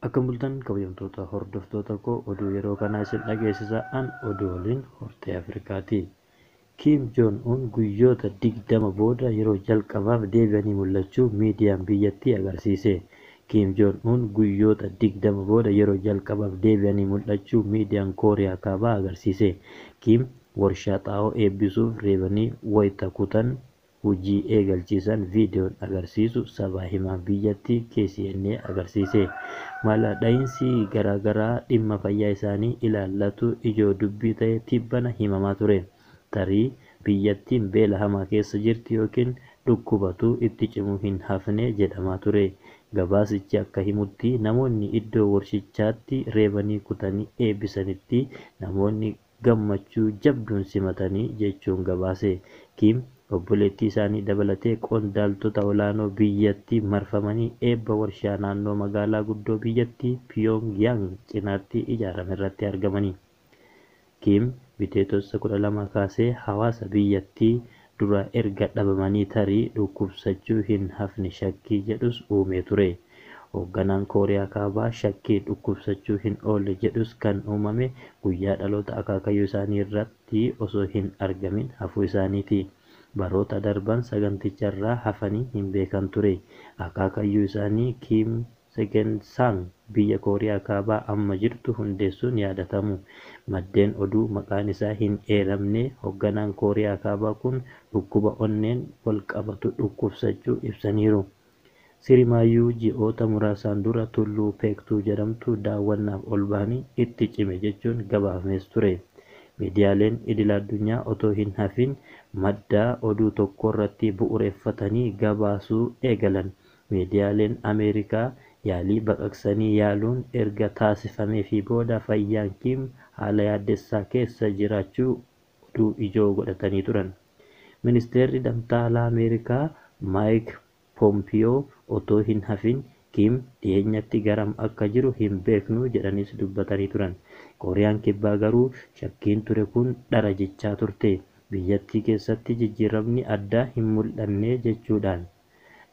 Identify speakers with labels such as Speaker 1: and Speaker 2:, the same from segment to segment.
Speaker 1: Akkam bultan kabajamtoota hordoftoota koo, oduu yeroo kanaa isin dhageessisa. An oduu waliin Hortee Afrikaati. Kim Joong Un guyyoota 20 booda yeroo jalqabaaf deebi'anii mul'achuu miidiyaan biyyattii agarsiise. Kim Joong Un guyyoota 20 booda yeroo jalqabaaf deebi'anii mul'achuu miidiyaan Kooriyaa Kaabaa agarsiise. Kim warshaa xaa'oo eebbisuuf reebanii wayita kutan hojii eegalchiisan viidiyoon agarsiisu sabaa himaa biyyattii KCNA agarsiise. Mala dha'iinsi garaagaraa dhimma fayyaa isaanii ilaallatu ijoo dubbii ta'e tibbana himamaa ture. Tarii biyyattiin beela hamaa keessa jirti yookiin dhukkubatu itti cimuu hin hafne jedhamaa ture. Gabaasichi akka himutti namoonni iddoo warshichaatti reebanii kutanii eebbisanitti namoonni gammachuu jabduun simatanii jechuun gabaase. Kim obboleettii isaanii dabalatee qondaaltota olaanoo biyyattii marfamanii eebba warshaa naannoo magaalaa guddoo biyyattii Pyongyang cinaatti ijaarame irratti argamani. Kim Bitootessa 12 kaasee hawaasa biyyattii dura erga dhabamanii tarii dhukkubsachuu hin hafne shakkii jedhus uumee ture. Hoogganaan Kooriyaa Kaabaa shakkii dhukkubsachuu hin oolle jedhus kan uumame guyyaa dhaloota akaakayyuu isaanii irratti osoo hin argamin hafuu isaaniiti. Baroota darban saganticharraa hafanii hin beekan ture. Akaakayyuu isaanii Kim Segen-sang biyya Kooriyaa Kaabaa amma jirtu hundeessuun yaadatamu. Maddeen oduu maqaan isaa hin eeramne hoogganaan Kooriyaa Kaabaa kun dhukkuba onneen walqabatu dhukkubsachuu ibsaniiru. Sirimaayyuu ji'oota muraasaan dura tulluu Peektuu jedhamtu daawwannaaf ol bahanii itti cime jechuun gabaafamees ture. Miidiyaaleen idil addunyaa otoo hin hafin madda oduu tokkorratti bu'uureffatanii gabaasuu eegalan. Miidiyaaleen Ameerikaa yaalii baqaqsanii yaaluun erga taasifameefii booda fayyaan Kim haala yaaddessaa keessa jiraachuu oduu ijoo godhatanii turan. Ministeerri Damtaa Alaa Ameerikaa Maayik Poompiyoo otoo hin hafin Kim dhiyeenyatti garam akka jiru hin beeknu jedhanis dubbatanii turan. Kooriyaan Kibbaa garuu shakkiin ture kun dhara jechaa turte. Biyyattii keessatti jijjiiramni addaa hin mul'anne jechuudhaan.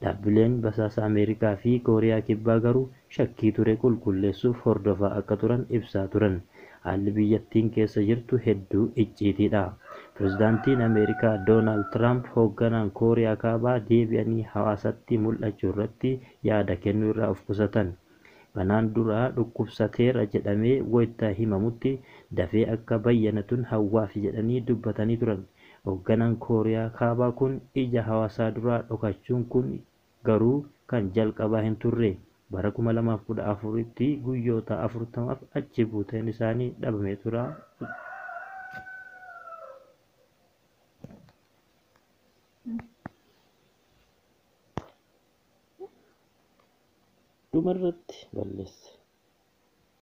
Speaker 1: Dhaabbileen basaasa Ameerikaa fi Kooriyaa Kibbaa garuu shakkii ture qulqulleessuuf hordofaa akka turan ibsaa turan. Haalli biyyattiin keessa jirtu hedduu icciitiidha. Pirezidaantiin Ameerikaa Doonaald Tiraamp hoogganaan Kooriyaa Kaabaa deebi'anii hawaasatti mul'achuu irratti yaada kennuu irraa of qusatan. Kanaan dura dhukkubsateera jedhamee wayita himamutti dafee akka bayyanatuun hawwaafi jedhanii dubbatanii turan. Hoogganaan Kooriyaa Kaabaa kun ija hawaasaa duraa dhokachuun kun garuu kan jalqabaa hin turre. Bara 2014tti guyyoota 40f achi buuteen isaanii dhabamee tura. Dhumarratti balleesse.